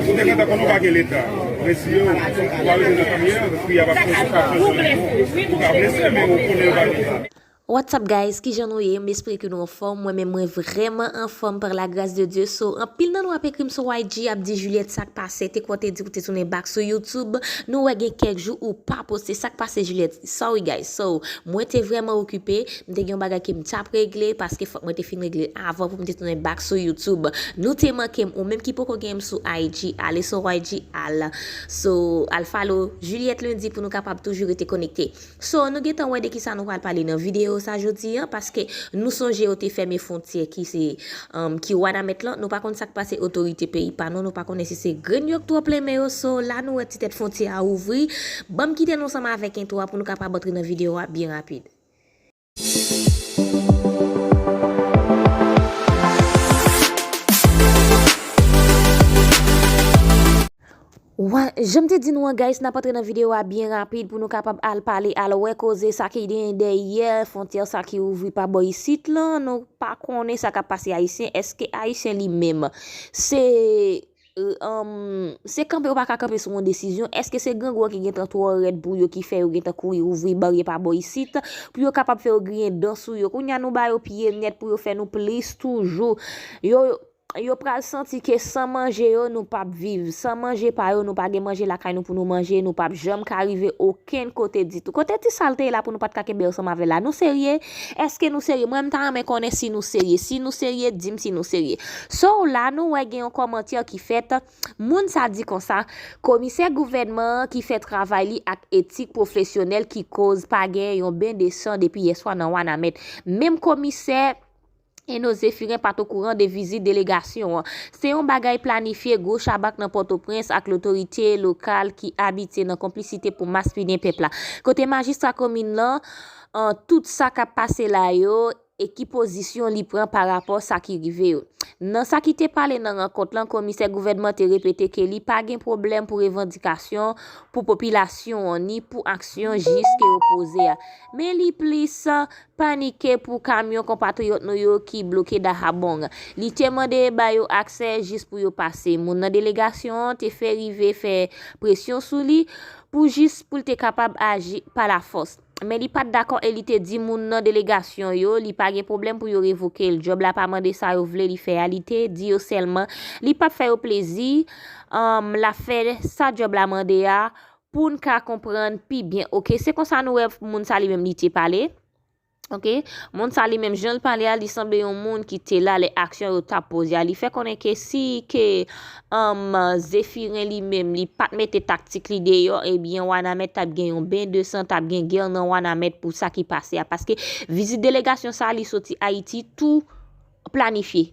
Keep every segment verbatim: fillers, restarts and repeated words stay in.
Ou te gentan konnen w pa gen leta. Mesye, ou pa rete nan priyè, priyè pa fè sa chanje. Ou ka blese, men ou konnen w pa gen leta. What's up guys, kijan nou ye? M espere ke nou anfòm. Mwen menm mwen vrèman anfòm par la grâce de Dieu. So, anpil nan nou ap ekri m sou I G ap di Juliette sa k pase, te kwè w te di w te tounen back sou YouTube. Nou wè gen kèk jou ou pa poste. Sa k pase Juliette? Sorry guys. So, mwen te vrèman okipe. M te gen yon bagay ke m t ap regle paske fòk mwen te fin regle avan pou m te tounen back sou YouTube. Nou te manke m, ou menm ki poko gen m sou I G, ale sou I G al. So, al follow Juliette Lundi pou nou kapab toujou rete konekte. So, nou gentan wè de kisa nou pral pale nan videyo sa jodi a, paske nou sonje yo te fèmen fwontyè ki se, um, ki Wanament lan. Nou pa konn sa k pase otorite peyi pa nou, nou pa konnen si se grenn yo k twòp lenmen yo. So, la nou wè ti tèt fwontyè a ouvri. Ban m kite nou ansanm avèk entwo a pou nou kapab antre nan videyo a byen rapid. Wa-, jan m te di nou an, guys, n ap antre nan videyo a byen rapid pou nou kapab al pale, al wè koze sa ki gen dèyè fwontyè sa ki ouvri pa bò isit lan. Nou pa konnen sa k ap pase Ayisyen. Èske Ayisyen li menm se, um, se kanpe yo pa ka kanpe sou yon desizyon? Èske se grangou an ki gentan twò rèd pou yo ki fè yo gentan kouri ouvri baryè pa bò isit pou yo kapab fè yo griyen dan sou yo? Kounye a nou ba yo pye nèt pou yo fè nou plis toujou. Yo, yo pral santi ke san manje yo, nou p ap viv. San manje pa yo, nou pa gen manje lakay nou pou nou manje, nou p ap janm ka rive okenn kote ditou. Kote ti sa l te ye la pou nou pa t ka kenbe ansanm avè l la? Nou serye? Èske nou serye? Mwen, m ta renmen konnen si nou serye. Si nou serye, di m si nou serye. So, la, nou wè gen yon kòmantè ki fèt. Moun sa di konsa, komisè gouvènman an ki fè travay li ak etik pwofesyonèl ki koz pa gen yon ben de san depi yèswa nan Wanament. Menm komisè Eno Zephirin pa t okouran de vizit delegasyon an. Se yon bagay planifye, gwo chabak nan Pòtoprens ak lotorite lokal ki abitye nan konplisite pou maspinen pèp la. Kote majistra komin lan, an, tout sa k ap pase la yo, e ki pozisyon li pran pa rapò sa ki rive yo. Nan sa ki te pale nan rankont lan, komisè gouvènman te repete ke li pa gen pwoblèm pou revandikasyon pou popilasyon an, ni pou aksyon jis ke yo poze a. Men li plis panike pou kamyon konpatriyòt nou yo ki bloke Dahabong. Li te mande ba yo aksè jis pou yo pase. Moun nan delegasyon an te fè rive fè presyon sou li pou jis pou l te kapab aji pa lafòs. Men li pa t dakò e li te di moun nan delegasyon yo, li pa gen pwoblèm pou yo revoke l. Djòb la pa mande sa yo vle li fè a, li te di yo sèlman li p ap fè yo plezi, um, l ap fè sa djòb la mande a pou n ka konprann pi byen. Oke, se konsa nou wè moun sa li menm li te pale. Oke, moun sa li menm jan l pale a, li sanble yon moun ki te la lè aksyon yo t ap poze a. Li fè konnen ke si ke, um, Zephirin li menm, li pa t mete taktik li deyò, ebyen, Wanament t ap gen yon ben de san, t ap gen gè nan Wanament pou sa ki pase a. Paske vizit delegasyon sa, li soti Ayiti tou planifye.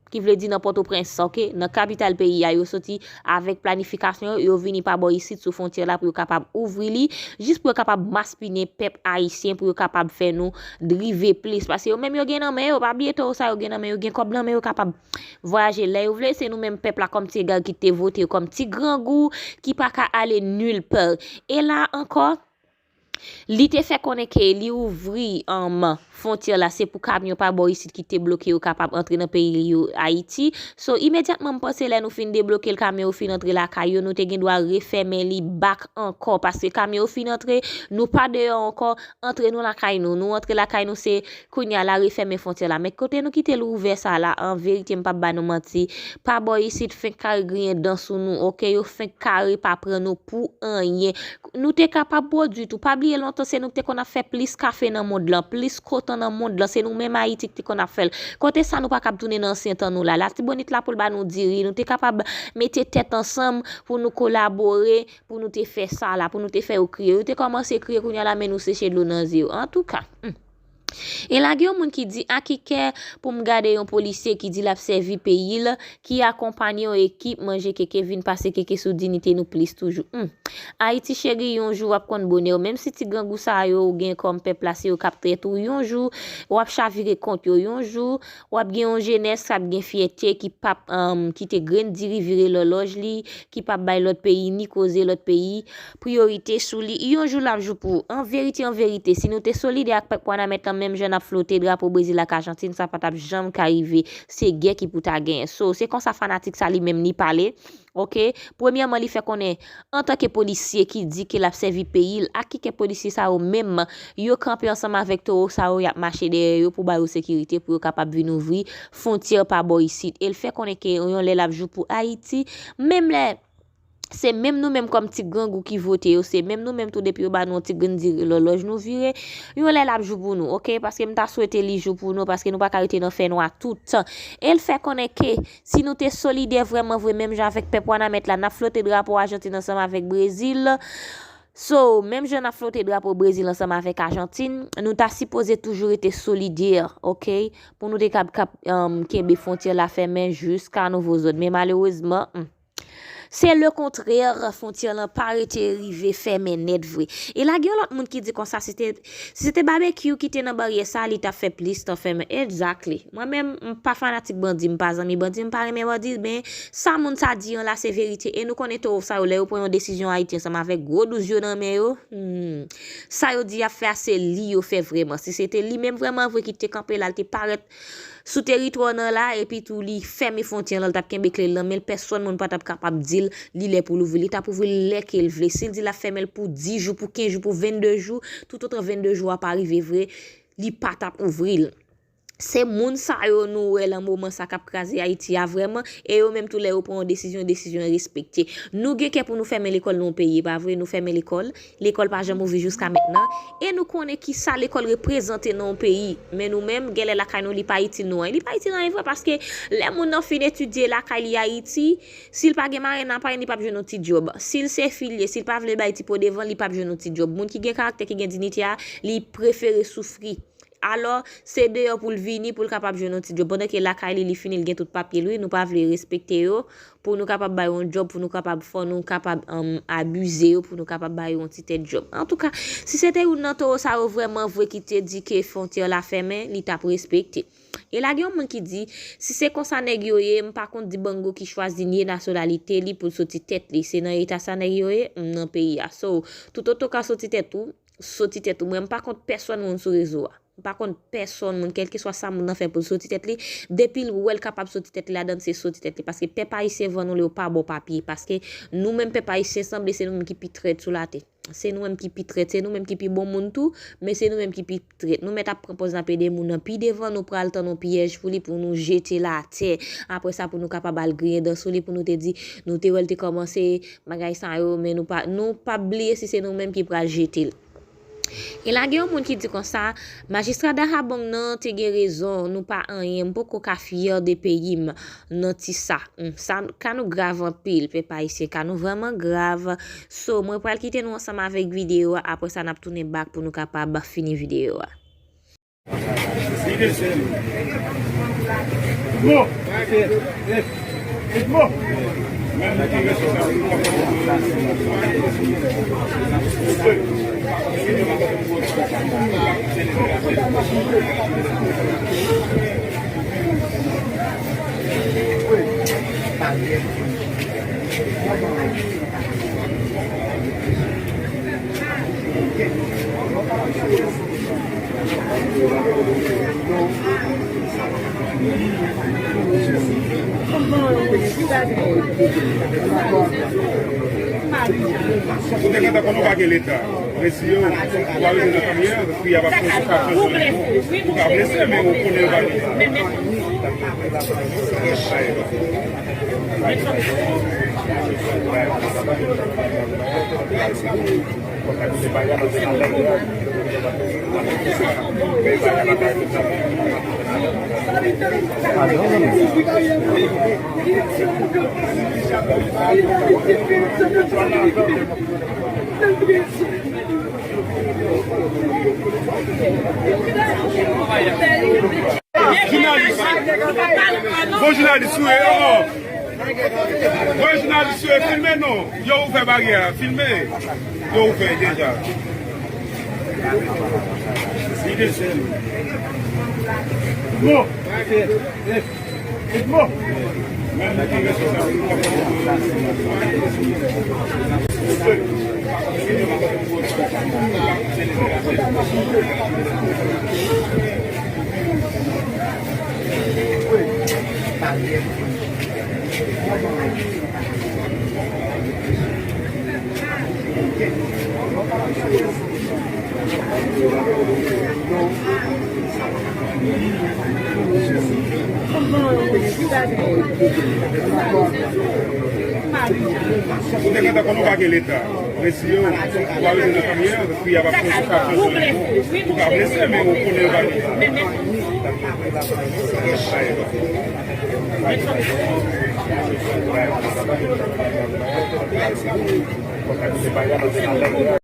Ki vle di nan Pòtoprens, oke, nan kapital peyi a, yo soti avèk planifikasyon yo, yo vini pa bò isit sou fwontyè la pou yo kapab ouvri li, jis pou yo kapab maspinen pèp ayisyen, pou yo kapab fè nou drive plis. Paske yo menm yo gen nan men yo, pa bliye towo sa yo gen nan men yo, gen kòb nan men yo, kapab vwayaje lè yo vle. Se nou menm pèp la kòm ti egare ki te vote yo kòm ti grangou, ki pa ka ale nil pa. E la ankò, li te fè konnen ke li ouvri, um, fwontyè la, se pou kamyon pa bò isit ki te bloke yo kapab antre nan peyi yo, Ayiti. So, imedyatman, m panse lè nou fin debloke l, kamyon yo fin antre lakay yo, nou te gen dwa refèmen li back ankò, paske kamyon yo fin antre, nou pa deyò ankò, antre nou lakay nou, nou antre lakay nou, se kounye a la refèmen fwontyè la. Men kote nou kite l ouvè sa la, an verite, m p ap ba nou manti, pa bò isit fenk kare griyen dan sou nou, oke, yo fenk kare pa pran nou pou anyen. Nou te kapab pwodui tou. Pa bliye lontan se nou ki te konn ap fè plis kafe nan mond lan, plis koton nan mond lan. Se nou menm Ayiti ki te konn ap fè l. Kote sa nou pa kab tounen nan ansyen tan nou la? Latibonit la pou l ba nou diri. Nou te kapab mete tèt ansanm pou nou kolabore, pou nou te fè sa la, pou nou te fè yo kriye. Yo te kòmanse kriye, kounye a la men nou seche dlo nan zye yo. Antouka, hmm. E la gen yon moun ki di, a ki kè pou m gade yon polisye ki di l ap sèvi peyi l, ki akonpanye yon ekip manje keke vin pase keke sou diyite nou plis toujou. Hmm. Ayiti cheri, yon jou w ap konn bonè w. Menm si ti grangou sa yo ou gen kòm pèp la, se yo k ap trèt ou, yon jou w ap chavire kont yo, yon jou w ap gen yon jenès k ap gen fyète ki p ap, um, kite grenn diri vire lòlòj li, ki p ap bay lòt peyi ni koze lòt peyi priyorite sou li. Yon jou l ap jou pou ou. An verite, an verite, si nou te solidè ak pèp Wanament lan, menm jan n ap flote drapo Brezil ak Ajantin, sa pa t ap janm ka rive. Se gè ki pou ta genyen. So, se konsa fanatik sa li menm li pale. Oke, premyèman, li fè konnen, antanke polisye ki di ke l ap sèvi peyi l, ak ki kèk polisye sa yo menm, yo kanpe ansanm avèk towo sa yo, y ap mache dèyè yo pou ba yo sekirite, pou yo kapab vin ouvri fwontyè pa bò isit. E l fè konnen ke yon lè l ap jou pou Ayiti, menm lè se menm nou menm kòm ti grangou ki vote yo, se menm nou menm tou depi yo ba nou yon ti grenn dire lòlòj nou vire, yon lè l ap jou pou nou, oke? Paske m ta swete li jou pou nou, paske nou pa ka rete nan fènwa tout tan. E l fè konnen ke si nou te solidè vrèman vre, menm jan avèk pèp Wanament la, n ap flote drapo Ajantin ansanm avèk Brezil. So, menm jan n ap flote drapo Brezil ansanm avèk Ajantin, nou ta sipoze toujou rete solidè, oke? Pou nou te kab, kab, um, kenbe fwontyè la fèmen jiska nouvo zòd. Men malerezman, hmm, se lekontrè, fwontyè lan pa rete rive fèmen nèt vre. E la gen yon lòt moun ki di konsa, si te, si se te Babekyou ki te nan baryè sa, li t ap fè plis tan fèmen. Exactly. Mwen menm, m pa fanatik bandi, m pa zanmi bandi, m pa renmen bandi, men sa moun sa di an la, se verite. E nou konnen towo sa yo, lè yo pran yon desizyon Ayiti ansanm avèk gwo douz yo nan men yo, hmm, sa yo di y ap fè a, se li yo fè vrèman. Si se te li menm vrèman vre ki te kanpe la, l te parèt sou teritwa w nan la, epi tou li fèmen fwontyè lan, l t ap kenbe kle l nan men l, pèsonn moun pa t ap kapab di l li lè pou l ouvri l. Li t ap ouvri l lè ke l vle. Si l di l ap fèmen l pou dis jou, pou kenz jou, pou vennde jou, toutotan vennde jou a pa rive vre, li pa t ap ouvri l. Se moun sa yo nou wè lan moman sa k ap kraze Ayiti a vrèman, e yo menm tou lè yo pran yon desizyon, desizyon an respekte. Nou gen kè pou nou fèmen lekòl nan yon peyi, e pa vre? Nou fèmen lekòl, lekòl pa janm ouvri jiska mentnan, e nou konnen kisa lekòl reprezante nan yon peyi. Men nou menm, genlè lakay nou, li pa itil nou anyen. Li pa itil anyen vre, paske lè moun nan fin etidye lakay li Ayiti, si l pa gen marenn a pa l, li p ap jwenn yon ti djòb. Si l se filye, si l pa vle bay ti po devan, li p ap jwenn yon ti djòb. Moun ki gen karaktè, ki gen diyite a, li prefere soufri. Alò, se deyò pou l vini, pou l kapab jwenn yon ti djòb. Pandan ke lakay li, li fini, li gen tout papye l, wi, nou pa vle respekte yo, pou nou kapab ba yo yon djòb, pou nou kapab fò, nou kapab, um, abize yo, pou nou kapab ba yo yon ti tèt djòb. Antouka, si se te youn nan towo sa yo vrèman vre ki te di ke fwontyè la fèmen, li t ap respekte. E la gen yon moun ki di, si se konsa nèg yo ye, m pa konn Dibango ki chwazi nye nasyonalite li pou l soti tèt li. Se nan eta sa nèg yo ye, m nan peyi a. So, toutotan w ka soti tèt ou, soti tèt ou. Mwen, m pa kont pèsonn moun sou rezo a. M pa kont pèsonn moun, kèlkeswa sa moun nan fè pou l soti tèt li. Depi l wè l kapab soti tèt li ladan l, se soti tèt li. Paske pèp ayisyen vann yon lè yo pa ba w papye. Paske nou menm pèp ayisyen sanble se nou menm ki pi trèt sou latè. Se nou menm ki pi trèt, se nou menm ki pi bon moun tou, men se nou menm ki pi trèt. Nou mèt ap pran pòz n ap ede moun nan pi devan, nou pral tann yon pyèj pou li, pou nou jete l atè. Apre sa, pou nou kapab al griyen dan sou li, pou nou te di, nou te wè l te kòmanse bagay sa yo, men nou pa, nou p ap bliye si se nou menm ki pral jete l. E la gen yon moun ki di konsa, majistra Dajabong nan te gen rezon, nou pa anyen, m poko ka fyè de peyi m nan ti sa. Hmm, sa, ka nou grav anpil, pèp ayisyen, ka nou vrèman grav. So, mwen pral kite nou ansanm avèk videyo a, apre sa n ap tounen back pou nou kapab fini videyo a. Ou te gentan konnen w pa gen leta. Mesye yo, w pa rete nan priyè, priyè pa fè sa chanjman. Ou ka blese, men ou konnen yo pa gen leta. Jounalis. Bon jounalis, wi, oh. Bon jounalis, wi, filme non. Yo ouvè baryè a, filme. Yo ouvè deja. Li desann. Bon. Bon. Ou te gentan konn ou pa gen leta. Men si yo, ou pa rete nan fanmi an, pri a p ap chanje, sa ap chanje. Ou ka blese, men ou konnen yo pa gen.